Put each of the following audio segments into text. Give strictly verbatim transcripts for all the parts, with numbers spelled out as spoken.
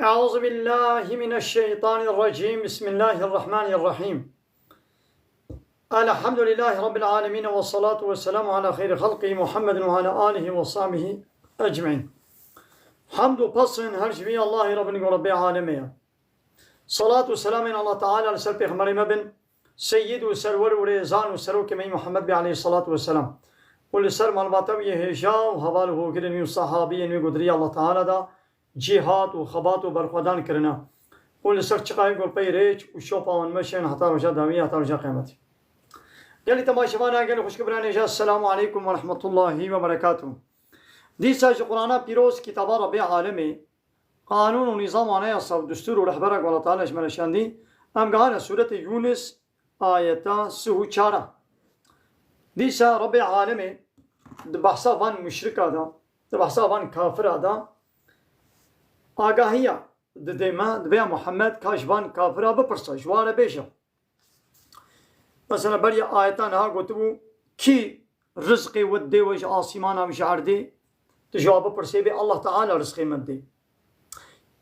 أعوذ بالله من الشيطان الرجيم. بسم الله الرحمن الرحيم. الحمد لله رب العالمين، والصلاة والسلام على خير خلقه محمد وعلى آله وصحبه أجمعين. Hamd û pesn her ji vî Allahê re bin ku Rebbê alemê ye. Salat û selamên Allah Teala li ser Pêxemberê me bin, Seyyid û Serwer û Rêzan û Serokê me yî Muhammed bê aleyhissalatu vesselam. Û li ser malbata wî yê hêja û heval û hogirên wî û sahabiyên wî ku di rêya Allah Teala de cîhat û xebat û berxwedan kirine. Û li ser çiqayê ku pey rêç û şopa wan meşên heta roja dawî, heta roja qiyametê. Gelî temaşevana, gelî xwişk û bira nêja, Esselamu aleykum ve rahmetullahi ve berekatuh. Dîsa ji Qur'ana pîroz, kitaba Rebbê alemê, qanûn û nîzam û anayasa û destûr û rehbera ku Allah Teala ji me re şandî, em gehane Sûretê Yûnis, ayeta sih û çar a. Dîsa Rebbê alemê di behsa van muşrika de, di behsa van kafira de agahiya dide me, dibê ya Muhammed ka ji van kafira bipirse, ji wa re bêje. Mesela beriya ayeta niha gotibû, kî rizqê we didê we ji asîmana û ji erdê? Tu ji wa bipirsê, bê Allah Teala rizqê me didê.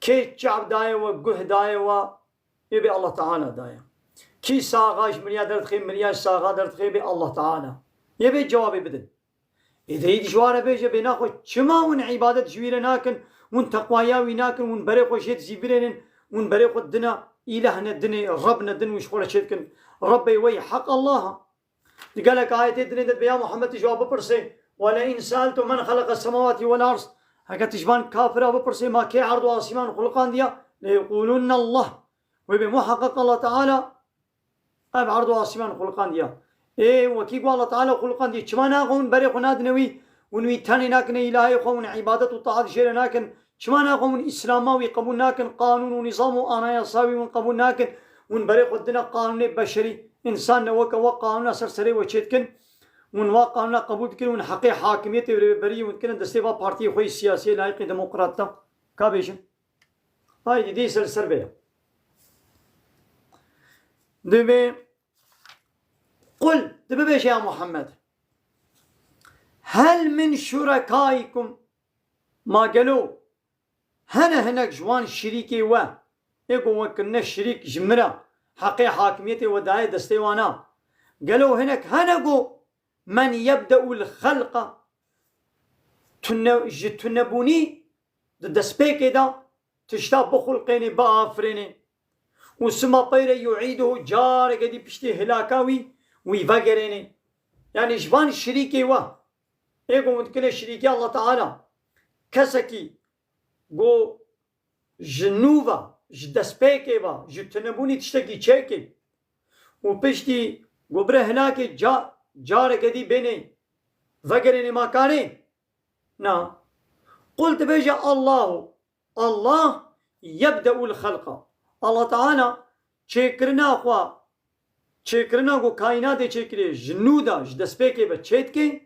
Kê çav daye we, guh daye we? Yê bê Allah Teala daye. Kî saxa ji miriya derdixê, miriya ji saxa derdixê? Bê Allah Teala. Yê bê cewabê bidin. Ê de yî ji wa re bêje, bê naxwe, çima hûn îbadet ji wî re nakin, hûn teqwaya wî nakin, hûn berê xwe jê dizîvirênin, hûn berê xwe dina îlah nedinê, Reb nedin û ji xwe re çêdikin? Rebbê we yê heq Allah a. Di gelek ayetê dinê de dibê ya Muhammed tu ji wa bipirsê, "Welein seeltum men xeleqes semawati vel ard." Heke tu ji van kafira bipirsê, ma kê erd û asîman xuliqandiya? Leyequlunne Allah. Wê bê muheqeq Allah Teala ev erd û asîman xuliqandiya. Ê wekî ku Allah Teala xuliqandiye, çima naxwe hûn berê xwe nadine wî, hûn wî tenê nakine îlahê xwe, hûn îbadet û taat jê re nakin? Çima naxwe hûn Îslama wî qebûl nakin, qanûn û nîzam û anayasa wî hûn qebûl nakin? Hûn berê xwe dina qanûnê beşerî, însan ne weke we qanûna ser serê we çêdikin, hûn wa qanûna qebûl dikin, hûn heqê hakimiyetê û rêveberiyê hûn dikine destê va partiyê xwe yê siyasiyê layîqê demokrat de. Ka bêjin. Haydî dîsa li ser vê ye. Dibê, qul, tu bibêje ya Muhammed, hel min şurekaikum, ma gelo hene hinek ji wan şirîkê we, ê ku we kirine şirîk ji min re, heqê hakimiyetê we daye destê wan a? Gelo hinek hene ku men yebde'ul xelqa, tune-, ji tunebûnî di destpêkê de tişta bixulqênê, biafirênê û sima peyre yu'îduhu, careke dî piştî hilaka wî, wî vegerênê. Yanî ji van şirîkê we, ê ku hûn dikine şirîkê Allah Teala, kesekî ku ji nû ve, ji destpêkê ve, ji tunebûnî tiştekî çêkê û piştî ku bire hilakê ca-, careke dî bênê vegerênê, ma karê? Na. Qul, tu bêje Allahu, Allah yebde'ul xelqa. Allah Teala çêkirina xwe, çêkirina ku kaînatê çêkirê ji nû de, ji destpêkê ve çêdike,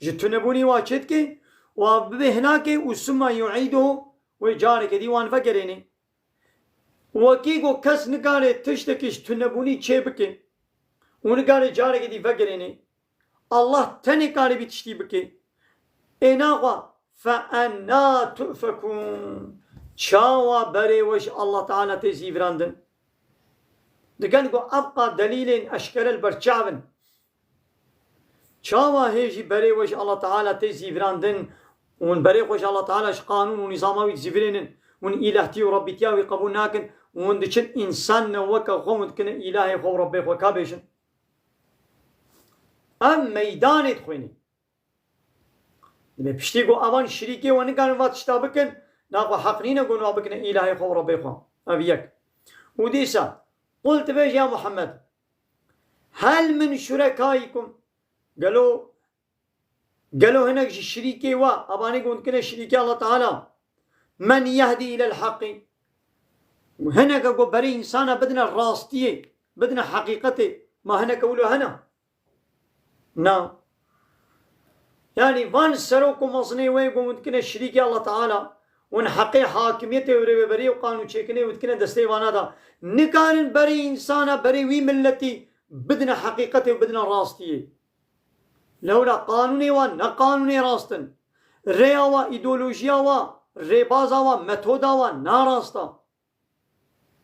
ji tunebûnî wa çêdike û a bibê hilakê û summa yu'îduhu, wê careke dî wan vegerênê. Wekî ku kes nikare tiştekî ji tunebûnî çê bike û nikare careke dî vegerênê, Allah tenê kare vî tiştî bike. Ê naxwe, fe enna tu'fekûn. Çawa berê we ji Allah Teala tê zîvirandin? Digel ku evqa delîlên eşkere li ber çav in. Çawa hê jî berê we ji Allah Teala tê zîvirandin? Hûn berê xwe ji Allah Teala, ji qanûn û nîzama wî dizîvirênin. Hûn îlahtî û rebbîtiya wî qebûl nakin. Hûn diçin însan ne weke xwe, hûn dikine îlahê xwe û rebbê xwe. Ka bêjin. Em meydanê dixwînin. Dibê piştî ku evan şirîkê we nikarin va tişta bikin, naxwe heq nîne ku wa bikine îlahê xwe û rebbê xwe. Ev yek. Û dîsa, qul, tu bêje ya Muhammed, hel min şurekaikum, gelo, gelo hinek ji şirîkê we, evanê ku hûn dikine şirîkê Allah Teala, men yehdî ilel heqî, hineke ku berê însana bidine rastiyê, bidine heqîqetê, ma hineke wilo hene? Na. Yanî van serok û mezinê wê ku hûn dikine şirîkê Allah Teala, hûn heqê hakimiyetê û rêveberiyê û qanûnçêkirinê û dikine destê vana de, nikarin berê însana, berê wî milletî bidine heqîqetê û bidine rastiyê. Lewra qanûnê wan ne qanûnê rast in. Rêya wa, îdeolojiya wa, rêbaza wan, metoda wan narast a.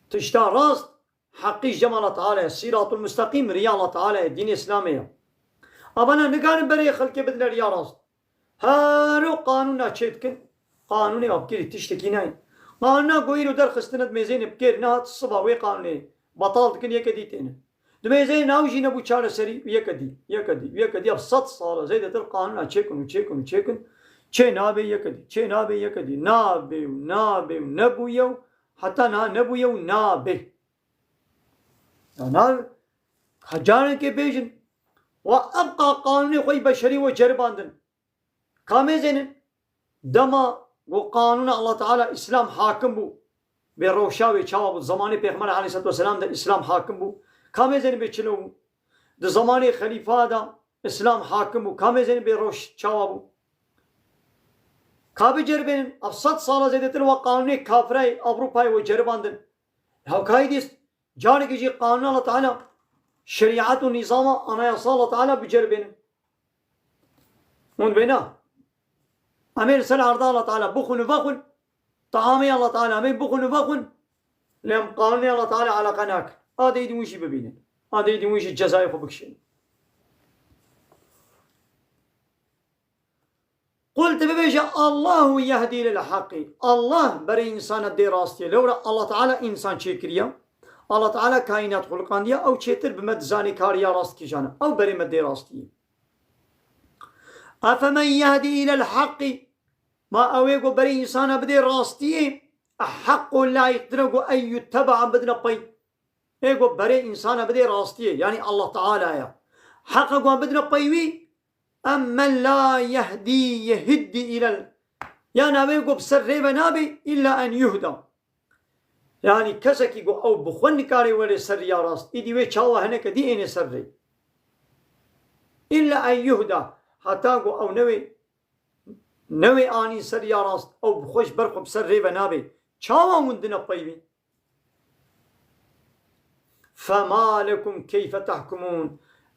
Tişta rast, heqî ji cem Allah Teala ye. Sîratul musteqîm, riya Allah Teala ye, dînê Îslamê ye. Evana nikarin berê xelkê bidine riya rast. Her o qanûna çê dikin, qanûnê avkirî tiştekî nayê. Qanûna ku îro derxistine di mêzênê bi kêr nehat, siba wê qanûnê betal dikin, yeke dî têne. Di mêzeyê nav jî nebû çareserî, yeke dî, yeke dî, yeke dî, ya bi sed sal e, zêdetir qanûna çêkin û çêkin û çêkin, çê nabe yeke dî, çê nabe yeke dî, nabe û nabe û nebûye û heta niha nebûye û nabe. Ya nav, ha carekê bêjin, wa ebqa qanûnê xwe yî beşerî we ceribandin. Ka mêzênin, dema ku qanûna Allah Teala Îslam hakim bû, bê rewşa wê çawa bû, zamanê Pêxember aleyhisselatu vesselam de Îslam hakim bû, ka mêzênin bê çilo bû. Di zamanê xelîfa de Îslam hakim bû, ka mêzênin bê rewş çawa bû. Ka biceribênin, ev sed sala zêdetir wa qanûnê kafirayê Ewropayê we ceribandin. Hewkayî dîst, carekî jî qanûna Allah Teala, şerîet û nîzama anayasa Allah Teala biceribênin. Hûn dibêna, em ê li ser erda Allah Teala bixwin û vexwin, teamê Allah Teala em ê bixwin û vexwin, lê em qanûnê Allah Teala eleqe nakin. A dê dî hûn jî bibînin. A dê dî hûn jî cezayê xwe bikişînin. Qul, tu bibêje, Allahu yehdî lil heqî. Allah berê însana dê rastiyê. Lewra Allah Teala însan çêkiriye. Allah Teala kaînat xulqandiye. Ew çêtir bi me dizanê ka riya rast kîjan e. Ew berê me dê rastiyê. Efemen yehdî ilel heqî. Ma ew ê ku berê însana bidê rastiyê, eheqqu, layiqtir e ku en yutteba, bidine pey. Ê ku berê însana bidê rastiyê, yanî Allah Teala ye. Heq e ku em bidine pey wî, em men la yehdî yehiddî îlel. Yan ew ê ku bi ser rê ve nabe, îlla en yuhda. Yanî kesekî ku ew bi xwe nikare were ser riya rast, îdî wê çawa hineke dî êne ser rê. Îlla en yuhda, heta ku ew newê, newê anîn ser riya rast, ew bi xwe ji ber xwe bi ser rê ve nabe. Çawa hûn dine pey wî? Fema lekum keyfe tahkumûn.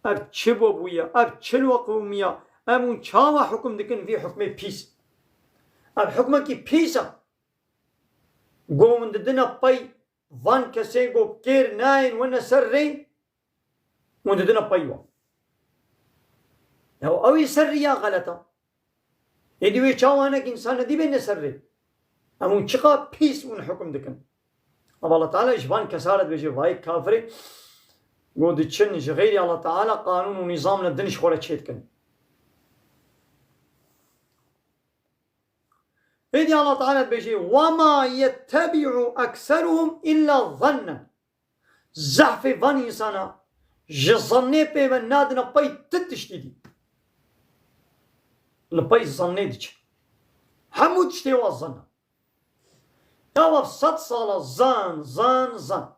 Ev çi bo bûye? Ev çi li we qewimiya? Em hûn çawa hukum dikin vî hukmê pîs? Ev hukmekî pîs e. Go hûn didine pey van kesê go kêr nayên wene ser rê, hûn didine pey wan. Ya ew ê ser riya xelet e. Êdî wê çawa hinek însan nedî bêne ser rê? Em hûn çiqa pîs hûn hukum dikin. Ama Allah Teala ji van kesa re dibêje, vayê kafirê, go diçin ji xeyrî Allah Teala qanûn û nîzam li din ji xwe re çêdikin. Êdî Allah Teala dibêje, "Wema yettebi'u ekseruhum illa zannen." Zehfê van însana ji zannê pê ve nadine pey ti tiştî dî. Li pey zannê diçin. Hemû tiştê wa zan e. Ya wa sed sala zan, zan, zan.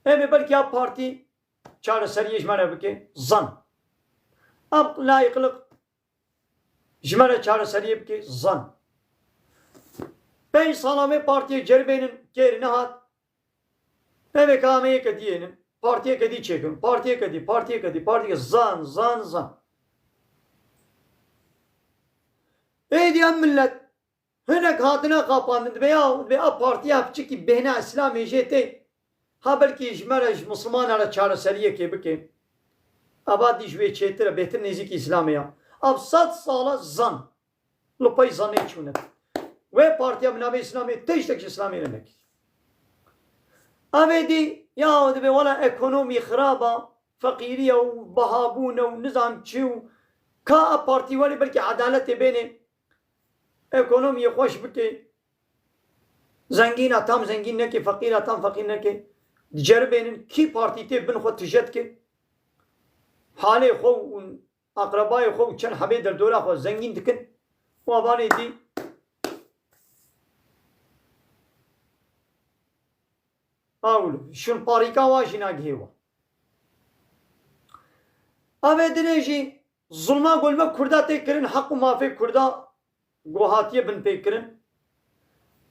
Em ê belkî ya partî çareseriyê ji me re bike, zan. Em layiqlik ji me re çareseriyê bike, zan. Pênc sala vê partiyê ceribênin, kêr nehat. Em ê ka em ê yeke dî ênin, partiyeke dî çêkin, partiyeke dî, partiyeke dî, partiyeke, zan, zan, zan. Êdî em millet hinek hatine xapandin, dibê ya, dibê a partiya piçikî bêhna Îslamê jê tê. Ha belkî ji me re, ji Mislimana re çareseriyekê bike. Eva dî ji wê çêtir e, bêhtir nêzîkî Îslamê ya. Ev sed sal e zan. Li pey zanê çûne. Wê partiya bi navê Îslamê tiştek ji Îslamê re nekir. Ev ê dî, ya dibê wela ekonomî xirab e, feqîrî ye û bihabûn e û nizam çi û ka ev partî welê belkî edaletê bênê. Ekonomiyê xweş bike, zengîna tam zengîn neke, feqîra tam feqîr neke, diceribênin kî partî tê bin xwe tije dike, halê xwe û aqrebayê xwe û çend hebê derdora xwe zengîn dikin û avanê dî awil şun parîka wa jî nagihê we. Avê dinê jî zulma ku li me Kurda tê kirin, heq û mafê Kurda ku hatiye binpêkirin.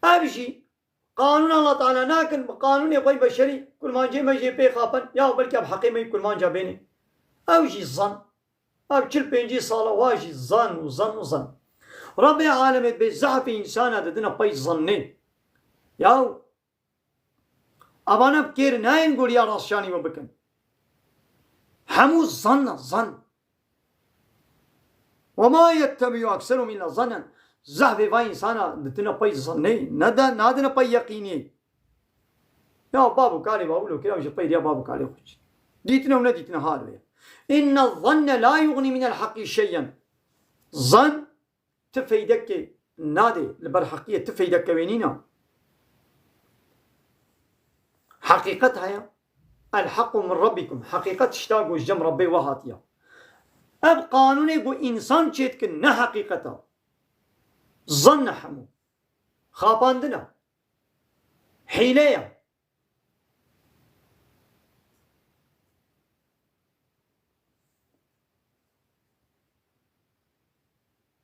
Ev jî qanûna Allah Teala nakin, bi qanûnê xwe yî beşerî, kurmancê me jê pê xapin, ya belkî ev heqê me yî kurmanca bênê. Ew jî zan. Ev çil pêncî sala wa jî zan û zan û zan. Rabbê alemê dibê zehfê însana didine pey zannê. Yaw, evane bi kêr nayên goriya rastşanî we bikin. Hemû zann e, zann. Ve ma yettebi'u ekseruhum illa zannen. Zehfê va însana ditine pey zannê, ne de, nadine pey yeqînê. Ya bab û kalê bawilo kira ji pey diya bab û kalê xwe çi. Dîtine û nedîtine hal wê. Inne zanne la yuxni minel heqî şey'en. Zann ti feydekê nadê, li ber heqiyê ti feydeke wê nîne. Heqîqet heye. El hequ min rabbikum. Heqîqet tişta ku ji cem Rabbê we hatiye. Ev qanûnê ku însan çêdikin ne heqîqet e. Zann e hemû. Xapandin e. Hîle ye.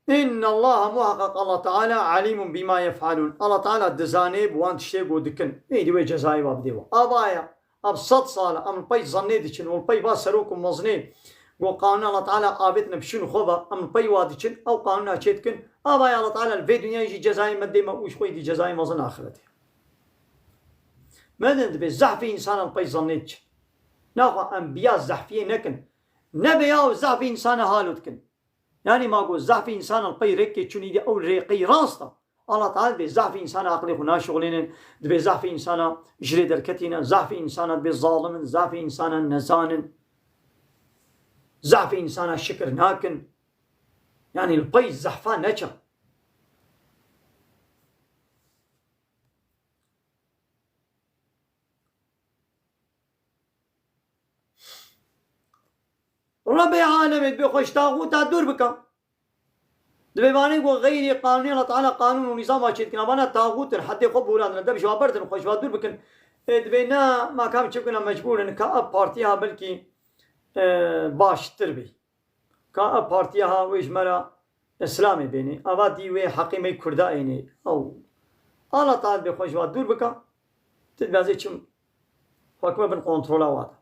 Înne Allahe, muheqeq Allah Teala, alîmun bîma yef'alûn. Allah Teala dizanê bi wan tiştê ku dikin. Êdî wê cezayê wa bidê wa. Ava ye, ev sed sal e, em li pey zannê diçin, û li pey va serok û mezinê ku qanûna Allah Teala avêtine bi şûn xwe ve, em li pey wa diçin, ew qanûna çê dikin. Ava ye Allah Teala li vê dinyayê jî cezayê me dê me û ji xwe êdî cezayê mezin axirete. Me din dibê zehfê însana li pey zannê diçin. Naxwe em biya zehfiyê nekin. Nebe ya zehfê însana halo dikin. Yanî ma got zehfê însana li pey rêkê çûnî de ew rêqey rast e. Allah Teala dibê zehfê însana aqilê xwe naşixulênin, dibê zehfê însana ji rê derketîne, zehfê însana dibê zalim in, zehfê însana nezan in. Zehfê însana şikir nakin. Yanî li pey zehfa neçe. Rebê alemê dibê xwe ji taxûta dûr bike. Dibê vanê ku xeyrê qanûnê Allah Teala qanûn û nîzama çêdikin. Vana taxût in, hedê xwe borandin, deb ji wa berdin, xwe ji wa dûr bikin. Ê, dibê ne, ma kam çi bikine mecbûr in, ka ev partiya belkî, e, baştir bî. Ka ev partiya ha wê ji me re Îslamê bênê. Ava dî wê heqê me Kurda ênê. Ew. Allah Teala dibê xwe ji wa dûr bike. Tu dibê ez ê çim xwe kime bin kontrola wa de.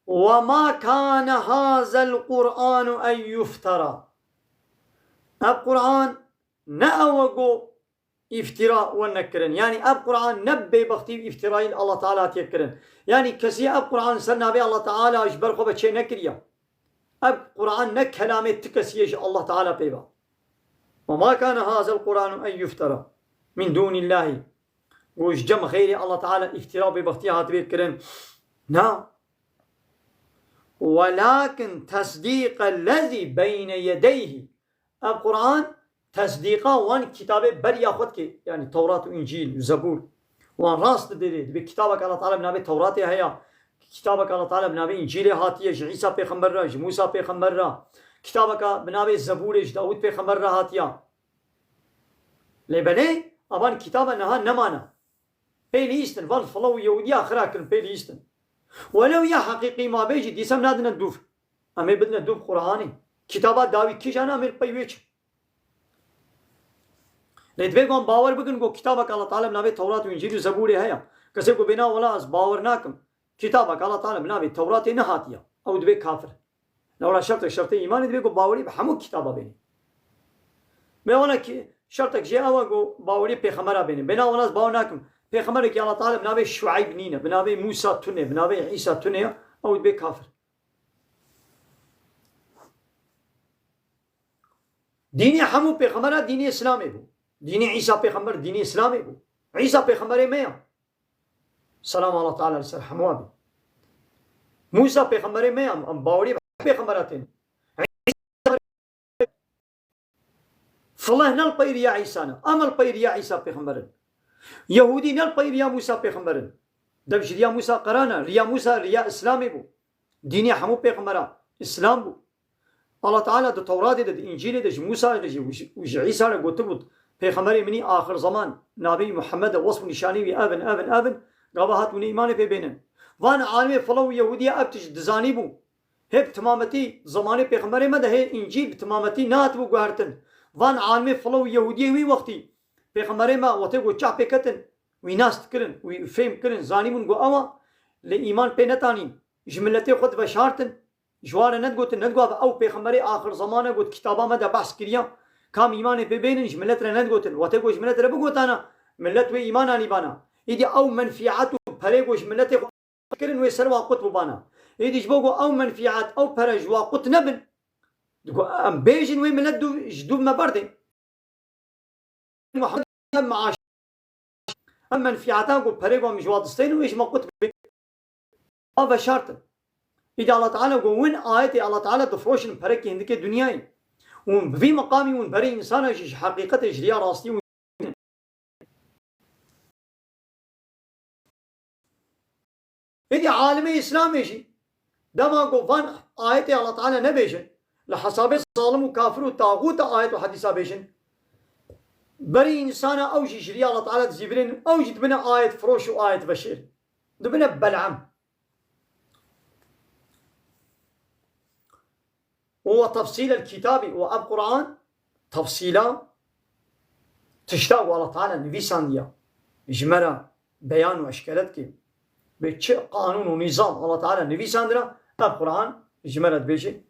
وما كان هذا القرآن أن يفترى. Ev Quran ne ew e ku îftira we nekirin. Yanî ev Quran ne bêbextî û îftirayî li Allah Teala hatiye kirin. Yanî kesî ev Quran ser navê Allah Teala ji ber xwe ve çê nekiriye. Ev Quran ne kelamê ti kesî ye ji Allah Teala pê ve. وما كان هذا القرآن أن يفترى من دون الله. Ku ji cem xeyrê Allah Teala îftira û bêbextiya hatibe kirin. Na. ولكن تصديق الذي بين يديه. Ev Quran tesdîqa wan kitabê beriya xwe dike. Yanî Tewrat û Încîl û Zebûr. Wan rast didê, dibê kitabek Allah Teala bi navê Tewratê heye. Kitabek Allah Teala bi navê Încîlê hatiye, ji Îsa pêxember re, ji Mûsa pêxember re. Kitabeka bi navê Zebûrê ji Dawûd pêxember re hatiye. Lê belê, avan kitaba niha nemane. Pê lîstin, van fila û Yehudiya xira kirin, pê lîstin. Welew ya heqîqî ma bê jî dîsa em nadine dûv. Em ê bidine dûv Qur'anê. Kitaba dawî kîjan e, em ê li pey wê çin. Lê divê wan bawer bikin ku kitabek Allah Teala bi navê Tewrat û Încîl û Zebûrê heye. Kesê ku bêna wela ez bawer nakim. Kitabek Allah Teala bi navê Tewratê nehatiye. Ew dibe kafir. Lewra şertek şertê îmanê dibe ku bawerî bi hemû kitaba bênî. Me wela ki şertek jê ew e ku bawerî pêxemera bênî. Bêna wela ez bawer nakim. Pêxemerekî Allah Teala bi navê Şueyb nîne, bi navê Mûsa tune, bi navê Îsa tune ye, ew dibe kafir. Dînê hemû pêxemera dînê Îslamê bû. Dînê Îsa pêxember dînê Îslamê bû. Îsa pêxemberê me ya. Selam Allah Teala li ser hemû be. Mûsa pêxemberê me ya, em bawerî bi pêxembera tên. Fileh ne li pey riya Îsa ne. Em li pey riya Îsa pêxember in. Yehûdî ne li pey riya Mûsa pêxember in. Dev ji riya Mûsa qera ne. Riya Mûsa riya Îslamê bû. Dînê hemû pêxembera Îslam bû. Allah Teala di Tewratê de, di Încîlê de, ji Mûsayê de jî û ji, û ji Îsa re gotibû, pêxemberê min î axir zeman, navê wî Muhammed e, wesf û nîşanê wî ev in, ev in, ev in, gava hat hûn ê îmanê pê bênin. Van alimê fila û Yehûdiya ev tişt dizanîbû. Hê bi timametî zemanê pêxemberê me de hê Încîl bi timametî nehatibû guhertin. Van alimê fila û Yehûdiyê wî wextî pêxemberê me wextê ku çav pê ketin, wî nas dikirin, wî fêm kirin, zanîbûn ku ew e, lê îman pê netanîn, ji miletê xwe diveşartin. Ji wan re nedigotin, nedigot ew pêxemberê axir zaman e, got kitaba me de behs kiriya, kam îmanê pê bênin, ji milet re nedigotin. Wetê ku ji milet re bigotana, milet wê îman anîbana. Îdî ew menfîet û perê ku ji miletê xwe kirin, wê ser wan qut bibana. Êdî ji bo ku ew menfîet, ew pere ji wan qut nebin, digo, em bêjin wê milet dû, ji dû me berdê. Muhammed, em maaş, em menfîetan ku perê ku em ji wan distênin, wê ji me qut bê. A veşartin. Îdî Allah Teala ku win ayetê Allah Teala difiroşin perekî hindikê dinyayê. Û bi vî meqamî hûn berê însana jî ji heqîqetê, ji riya rastî hûn Êdî alimê Îslamê jî dema ku van ayetê Allah Teala nebêjin, li hesabê zalim û kafir û taxûta ayet û hedîsa bêjin, berî însana ew jî ji riya Allah Teala dizîvirên, ew jî dibine ayet firoş û ayet veşêr. Dibine Bel'am. û we tefsîlel kitabî û ev Quran tefsîla tişta ku Allah Teala nivîsandiya ji me re beyan û eşkere dike. Bi çi qanûn û nîzam Allah Teala nivîsandina, ev Quran ji me re dibêje.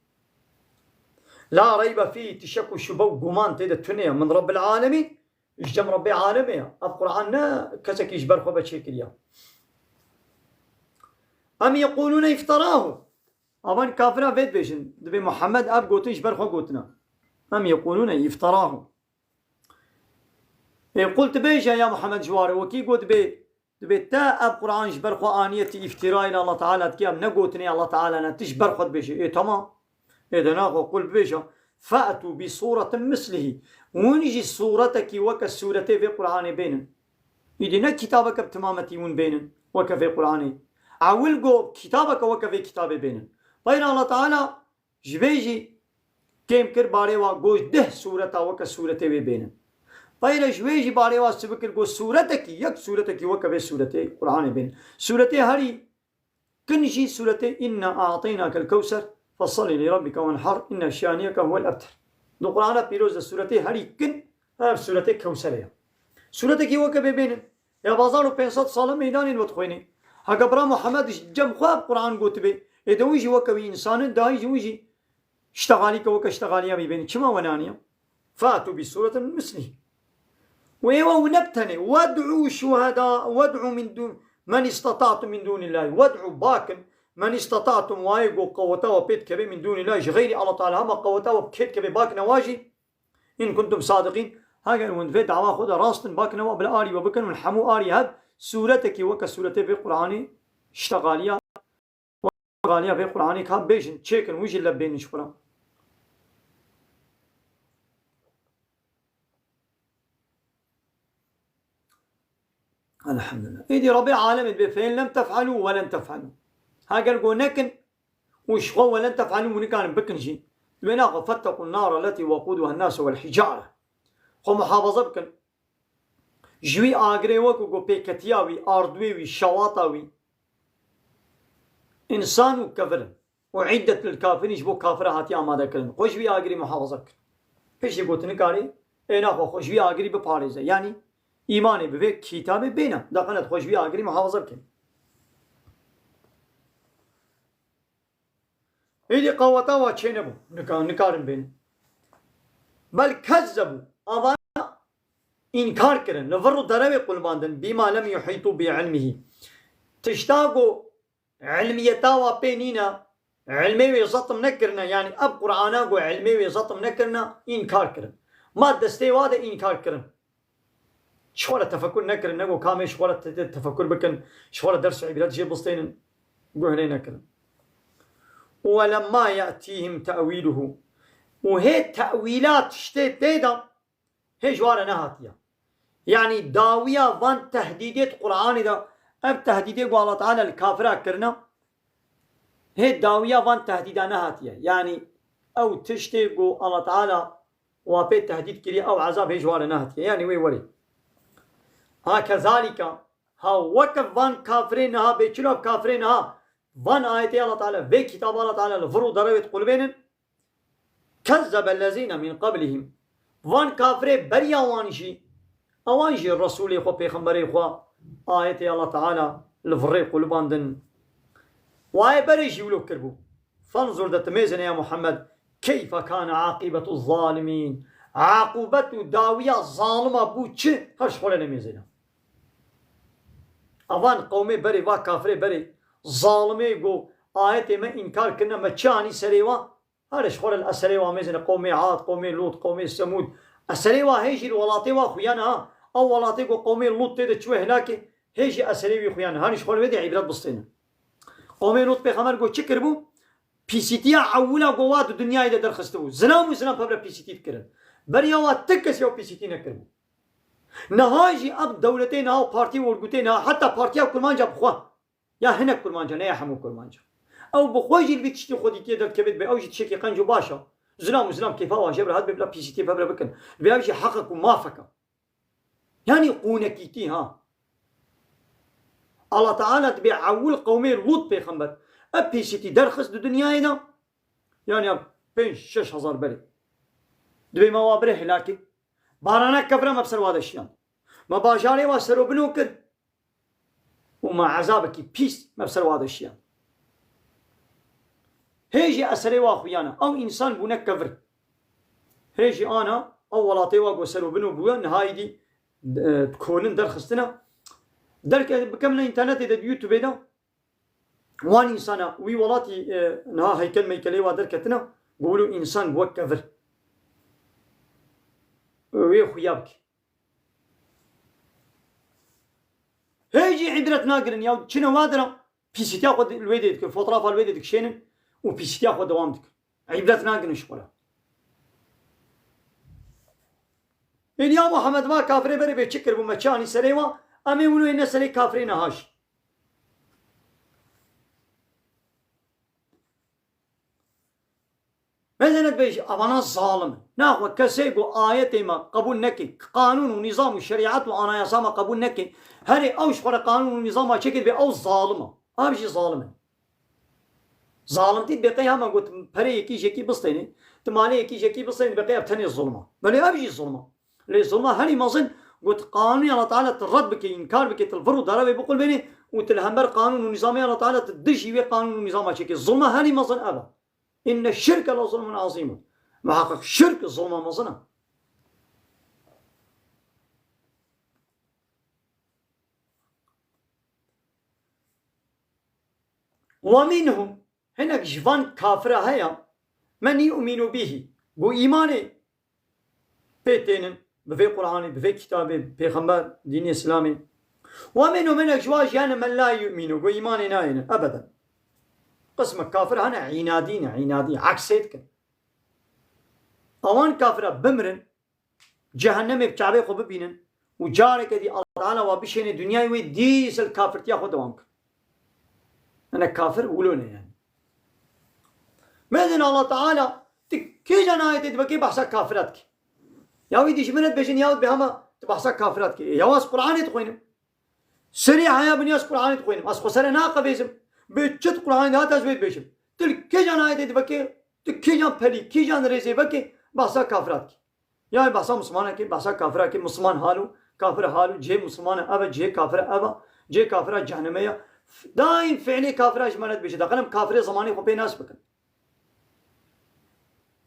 La reybe fî, ti şek û şube û guman tê de tune ye. Min Rabbil alemîn, ji cem Rabbê alemê ye. Ev Quran ne kesekî ji ber xwe ve çêkiriya. Em yequlûne ifterahu. Avan kafira vê dibêjin, dibê Muhammed ev gotin ji ber xwe gotina. Em yequlûne ifterahu. Ê qul dibêje ya Muhammed ji ware wekî got dibê, dibê te ev Quran ji ber xwe aniye, ti îftîrayê li Allah Teala dikî, ev ne gotinê Allah Teala ne, ti ji ber xwe dibêjê. Ê tamam. Ê de naxwe qul bibêje, fe'tû bi sûretin mislihî. Hûn jî sûretekî weke sûretê vê Quranê bênin. Îdî ne kitabeke bi timametî hûn bênin, weke vê Quranê. Ewil got kitabeke weke vê kitabê bênin. Peyra Allah Teala ji vê jî kêm kir barê wa, got deh sûreta weke sûretê wê bênin. Peyre ji wê jî barê wa çi bikir, got sûretekî, yek sûretekî weke vê sûretê Quranê bênin. Sûretê herî kin jî sûretê Inna a'teynakel kewser, fesalli li rabbike wenhar, inne şaniyeke huvel ebter. Di Qur'ana pîroz de sûretê herî kin ev sûretê Kewserê ye. Sûretekî weke bê bênin. Ya bazar û pênc sed sal e meydanên we dixwênê. Heke bira Muhammed ji cem xwe ev Qur'an gotibê, ê de wî jî weke wî însan in, dahî jî wî jî ştexalîke weke ştexaliya wî bênin. Çima we naniye? Fatu bi suretin mislih. Û êwa û ne bi tenê. Wed'u şuheda, wed'u min dûn, men istata'tum min dûnillahî. Wed'u, bakin, men istata'tum, wayê go qeweta we pê dikeve, min dûnillahî, ji xeyrî Allah Teala, hema qeweta we pê dikeve, bakine wa jî. In kuntum sadiqîn. Heger hûn vê dawa xwe de rast in, bakine wa bila arî we bikin, hûn hemû arî hev sûretekî weke sûretê vê Qur'anê ştexaliya Qaliya vê Qur'anê ka bêjin, çêkin, wî jî leb bênin ji xwe re. Elhamdülillah. Êdî Rabbê alemê dibê, "Fe in lem tef'alû ve len tef'alû." Heger go nekin û ji xwe "ve len tef'alû" hûn nikarin bikin jî, dibê naxwe, "Fettekûn nara letî weqûduhen nasu vel hicare." Xwe muhafaza bikin. Ji wî agirê wek ku pêketiya wî, ardwê wî, şewata wî, însan û kevir in. Û iddet lil kafirîn, ji bo kafira hatiye amade kirin. Xwe ji wî agirî muhafaza bikin. Piştî gotin nikarî, ê naxwe xwe ji wî agirî biparêze. Yanî îmanê bi vê kitabê bêne. Deqenet xwe ji wî agirî muhafaza bikin. Êdî qeweta wa çênebû. Nika-, nikarin bên. Bel kezzebû. Avana înkar kirin. Li vir û derewê qulbandin. Bîma lem yuhîtû bi ilmihî. Tişta ku ilmiyeta wa pê nîne, ilmê wê zetm nekirine, yanî ev Qur'ana ku ilmê wê zetm nekirine, înkar kirin. Ma destê wa de înkar kirin. Ji xwe re tefekur nekirin, ne ku kamê ji xwe re te-, te-, tefekur bikin, ji xwe re ders û îbret jê bistênin, guh lê nekirin. Û welemma ye'tîhim te'wîluhu. Û hê te'wîla tiştê tê de hê ji wan re nehatiye. Yanî dawiya van tehdîdê di Qur'anê de, ev tehdîdê ku Allah Teala li kafira kirine, hê dawiya van tehdîda nehatiye. Yanî ew tiştê ku Allah Teala wa pê tehdîd kiriye, ew ezab hê ji wan re nehatiye. Yanî wê werê. Ha kezalîka, ha weke van kafirê niha, bê çilo ev kafirê niha, van ayetê Allah Teala, vê kitaba Allah Teala li vir û derewê diqulibênin, kezzebellezîne min qablihim. Van kafirê beriya wan jî, ewan jî Resûlê xwe, pêxemberê xwe, ayetê Allah Teala li virê qulibandin. Wayê berê jî wilo kirbû. Fanzur de tu mêzene ya Muhammed, keyfe kane aqibetu zalimîn. Aqûbet û dawiya zalima bû çi? Her ji xwe re nemêzene. Avan qewmê berê, va kafirê berê, zalimê go ayetê me înkar kirine, me çi anî serê wa? Her ji xwe re li eserê wa mêzine, qewmê Ad, qewmê Lût, qewmê Semûd. Eserê wa hê jî li welatê wa xuyane ha. Ew welatê go qewmê Lût tê de çû helakê, hê jî eserê wî xuyane. Her ji xwe re wê de îbret bistêne. Qewmê Lût pêxember go çi kiribû? Pîsîtiya ewila go wa di dinyayê de derxistibû. Zilam û zilam pevre pîsîtî dikirin. Beriya wa ti kes ya pîsîtî nekiribû. Niha jî ev dewletê niha, partî û örgûtê niha, heta partiya kurmanca bi xwe. Ya hinek kurmanca, ne ya hemû kurmanca. Ew bi xwe jî li vî tiştî xwedîtiyê derdikeve dibe, ew jî tiştekî qenc û baş e. Zilam û zilam kêfa wan jê bi rehet be bila pîsîtiyê pevre bikin. Dibe ev jî heqek û mafek e. Yanî qûnekîtî ha. Allah Teala dibê ewil qewmê Lût pêxember ev pîsîtî derxist di dinyayê de. Yanî ya pênc şeş hezar berê. Dibê me wa birê helakê. Barana kevre me bi ser wa de şiyand. Me bajarê wa serobino kir. Û me ezabekî pîs me bi ser wa de şiyand. Hê jî eserê wa xuyane. Ew însan bûne kevir. Hê jî ana ew welatê wa go serobino bûye, niha êdî, e, kolin derxistine. Derke bikem li înternetê de, di YouTubeê de, wan însana wî welatî, e, niha heykel meykelê wa derketine, go wilo însan bûye kevir. Wê xuya bike. Hê jî îbret nagirin ya, çine wa dira pîsîtiya xwe li wê dê dikin, fotoğrafa li wê dê dikişênin û pîsîtiya xwe dewam dikin. Îbret nagirin ji xwe re. Ên ya Muhammed, va kafirê berê bê çi kiribû, me çi anî serê wa, em ê wilo êne serê kafirê niha jî. Mezene dibêjî, evana zalim in. Naxwe kesê ku ayetê me qebûl neke, qanûn û nîzam û şerîet û anayasa me qebûl neke, herê ew ji xwe re qanûn û nîzama çêkê, dibê ew zalim e. Ev jî zalim in. Zalimtî dibê qey hema got, perê yekî jekî bistênê, tu malê yekî jekî bistênê, dibê qey ev tenê zulm e. Belê ev jî zulm e. Lê zulma herî mezin, got, qanûnê Allah Teala tu red bike, înkar bike, tu li vir û darevê biqulbênê û tu li hember qanûn û nîzamê Allah Teala tu dijî wê qanûn û nîzama çêkê. Zulma herî mezin ev e. Inne şirke le zulmun azîmun. Muhaqqeq şirk zulma mezin e. Ve minhum, hinek ji van kafira heye, men yu'minu bihi, ku îmanê pê tênin, bi vê Qur'anê, bi vê kitabê, pêxember, dînê Îslamê. Ve minhum, hinek ji wan jî hene, men la yu'minu, ku îmanê nayênin, ebeden. Qismek kafir hene, înadî ne, înadî, eksê dikin. Ewan kafira bimrin, cehennemê bi çavê xwe bibînin û careke dî Allah Teala wa bişêne dinyayê wê dîsa li kafirtiya xwe dewam kin. Hinek kafir wilo ne yani. Mezin Allah Teala tu kêjan ayetê dibekê behsa kafira dikî. Ya wî dijmine dibêjin ya dibê hema tu behsa kafira dikî. Ya ez Qur'anê dixwînim. Serî heya bin ya ez Qur'anê dixwînim. Ez xwe sere naqevêzim. Bi çi di Qur'anê de hat ez wê dibêjim. Tu li kêjan ayetê dibekê, tu kêjan pelî, kêjan rêzê vekê behsa kafira dikî. Ya behsa Mislimanekê, behsa kafirekê, Misliman halo, kafir halo, cihê Mislimane ev e, cihê kafire ev e, cihê kafira cehnemê ye. Daîm fiilê kafira ji me re dibêje. Deqelim kafirê zimanê xwe pê nas bikin.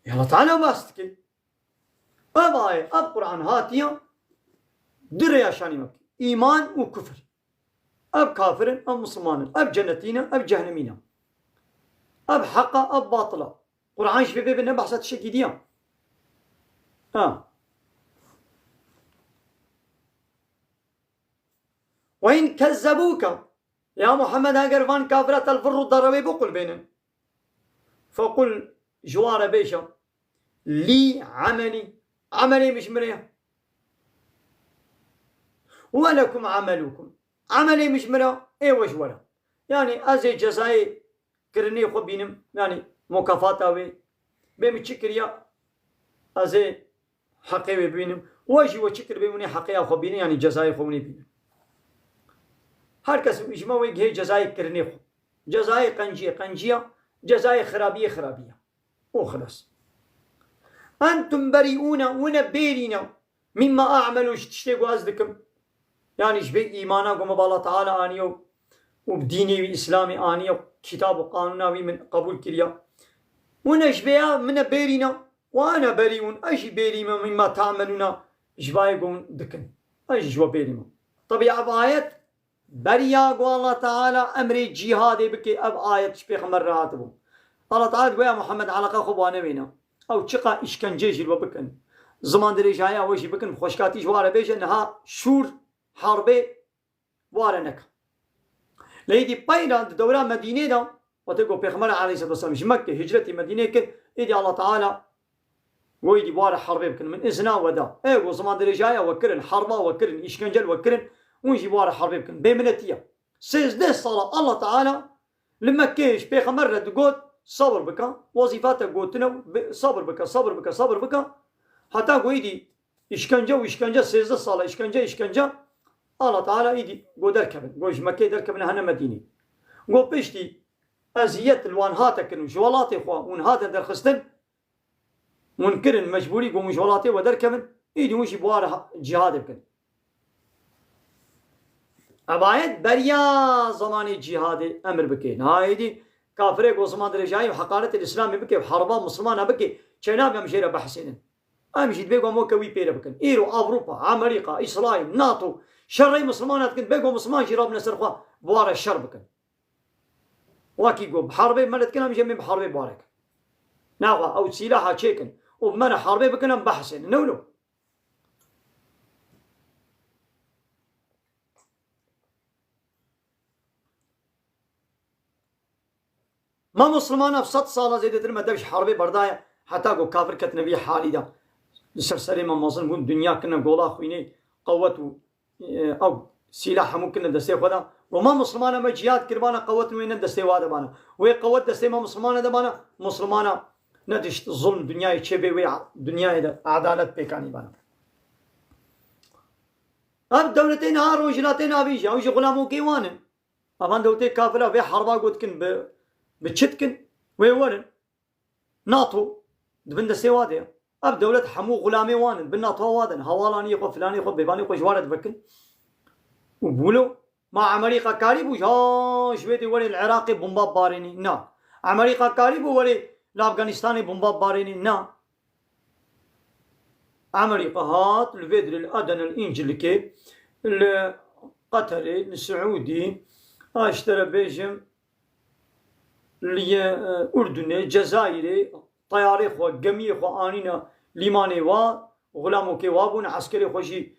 Ya Allah Teala behs dike. Ev ayet, ev Qur'an hatiye du rêya şanî me bike. Îman û kufir. Ev kafir in, ev Misliman in. Ev cenetî ne, ev cehnemî ne. Ev heq e, ev batil e. Qur'an ji vê bê ne behsa tiştekî dî ye. Ha. Ve in kezzebûke, ya Muhammed, eger van kafira te li vir û derewê biqulbênin, fequl, ji wan re bêje, lî emelî, emelê min ji min re ye. Ve lekum emelukum, emelê min ji min re, ê we ji we re. Yanî ez ê cezayê kirinê xwe bînim, yanî mukafata wê. Bê min çi kiriya, ez ê heqê wê bibînim. We jî we çi kiribê, hûn ê heqê ya xwe bînin, yanî cezayê xwe hûn ê bînin. Her kes ji me wê gihê cezayê kirinê xwe. Cezayê qenciyê qenciya, cezayê xirabiyê xirabiya. Û xilas. Entum berîûne, wine bêrîne, mimma a'melu, ji tiştê ku ez dikim. Yanî ji vê îmana ku me bi Allah Teala aniye û bi dînê wî Îslamê aniye, kitab û qanûna wî min qebûl kiriya. Hûn e ji vêya min e bêrîna, وأنا بريء, ez jî bêrî me, مما تعملون, ji vayê ku hûn dikin. Ez jî ji we bêrî me. Tabii ev ayet beriya ku Allah Teala emrê cîhadê bike, ev ayet ji Pêxember re hatibû. Allah Teala dibe ya Muhammed, eleqa xwe bi wan newêne. Ew çiqa îşkencê jî li we bikin, ziman dirêjaya we jî bikin, bi xweşkatî ji we re bêje, niha şûr, herbê ware neke. Lê êdî peyra di dewra Medînê de, wextê ku Pêxember aleyhisselatu vesselam ji Mekke hicretî Medînê kir, êdî Allah Teala got êdî ware herbê bikin, min izna we da. Ê ku ziman dirêjaya we kirin, herba we kirin, îşkence li we kirin, hûn jî ware herbê bikin. Bêminetî ye. Sêzdeh sala Allah Teala li Mekkeyê ji Pêxember re digot, sabir bike, wezîfa te gotine, bi-, sabir bike, sabir bike, sabir bike. Heta ku êdî îşkence û îşkence, sêzdeh sala îşkence, îşkence, Allah Teala êdî got derkevin. Got ji Mekkeyê derkevin, hene Medînê. Got piştî eziyet li wan hate kirin, ji welatê xwe hûn hate derxistin, hûn kirin mecbûrî ku hûn ji welatê we derkevin, êdî hûn jî bi ware ha-, cîhadê bikin. Ev ayet beriya zemanê cîhadê emir bike. Niha êdî kafirê ku ziman dirêjayî û heqaretê li Îslamê bike, herba Mislimana bike, çênabe em jê re behsênin. Em jî dibê ku em weke wî pê re bikin. Îro Ewropa, Amerîka, Îsraîl, NATO şerê Mislimana dikin, dibê ku Misliman jî rabine ser xwe, bi ware şer bikin. Wekî ku bi herbê me re dikin, em jî em ê bi herbê bi ware kin. Naxwe ew sîlaha çêkin û bi me re herbê bikin, em behsê ne. Ne wilo? Me Mislimana bi sed sala zêdetir me dev ji herbê berdaye, heta ku kafir ketine vî halî de. Li ser serê me mezin bûn, dinya kirine gola xwînê, qewet û e, ew sîlah hemû kirine destê xwe de. Roma Mislimana me cihad kiribana, qewet wê ne destê wa de bana. Wê qewet destê me Mislimana de bana, Mislimana ne tişt zulm dinyayê çêbê wê a-, dinyayê de edalet pêkanî bana. Ev dewletê niha rojhilatê navîn jî, ew jî xulamokê wan in. Evan dewletê kafira vê herba gotikin bi, bi çi dikin? Wê werin. NATO di bin destê wa de ye. Ev dewlet hemû xulamê wan in, bin NATO wa de ne. Hewalaniyê xwe, filanê xwe, bêvanê xwe ji wa re divekin. Û bûlo, ma Amerîka karî bû, ha, ji wê dê werê li Iraqê bomba barênî? Na. Amerîka karî bû werê li Afganistanê bomba barênî? Na. Amerîka hat li vê dirê li Eden el Încilikê, li Qeterê, li Siûdî, a ji te re bêjim, li, e, Urdunê, Cezayirê, teyarê xwe, gemiyê xwe anîne lîmanê wa, xulamokê wa bûn, eskerê xwe jî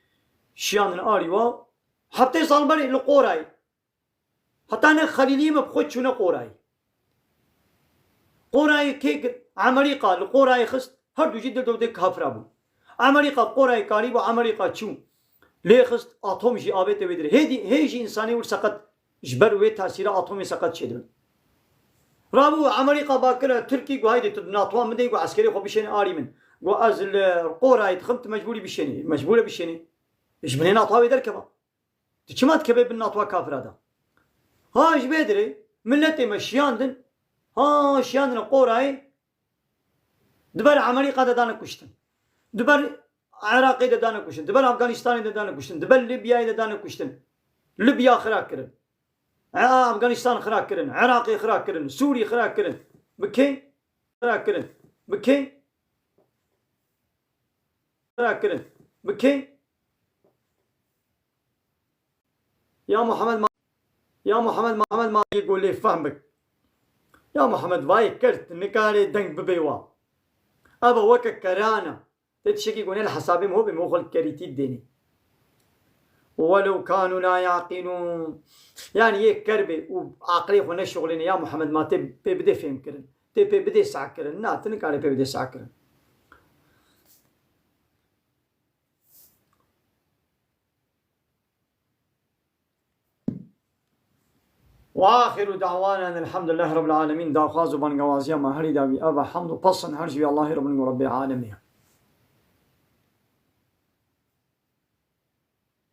şiyandin alî wa. Heftê sal berê li Qorayê. Heta ne Xelîliyê me bi xwe çûne Qorayê. Qorayê kê kir? Amerîka li Qorayê xist, her du jî dil dewdê kafira bûn. Amerîka Qorayê karî bû, Amerîka çû lê xist, atom jî avête wê dirê. Hêdî, hê jî însanê wir seqet ji ber wê tesîra atomê seqet çêdibin. Rabû Amerîka bakire Tirkî, got, "Haydê tu NATO min de, got, eskerê xwe bişêne arî min." Got, "Ez li Qorayê dixim, tu mecbûrî bişênî, mecbûr e bişênî. Ji binê NATO wê derkeva." Tu çima dikeve bin NATO kafira de? Ha, ji vê dirê miletê me şiyandin, ha, şiyandine Qorayê, di ber Amerîka de dane kuştin. Di ber Iraqê de dane kuştin. Di ber Afganistanê de dane kuştin. Di ber Libyayê de dane kuştin. Libya xira kirin. E, Afganistan xira kirin. Iraqê xira kirin. Sûrî xira kirin. Bi kê? Xira kirin. Bi kê? Xira kirin. Bi kê? Ya Muhammed ma-, ya Muhammed, Muhammed ma yê golê fehm bik. Ya Muhammed, vayê ker, tu nikarê deng bibê wa. Eva weke kerana. Tê tiştekî ku ne li hesabê min hobê, min xwe li kerîtî dênê. Welew kanu la yaqilûn. Yani yê ker bê û aqilê xwe neşixulêne, ya Muhammed, ma tê pê bidê fêhmkirin. Tê pê bidê sehkirin. Na, tu nikarê pê bidê sehkirin. وآخر دعوانا أن الحمد لله رب العالمين. Daxwaz û bangewaziya me herî dawî ev e, hemd û pesn her ji wî Allahê Rabbin û Rebbê alemê ye.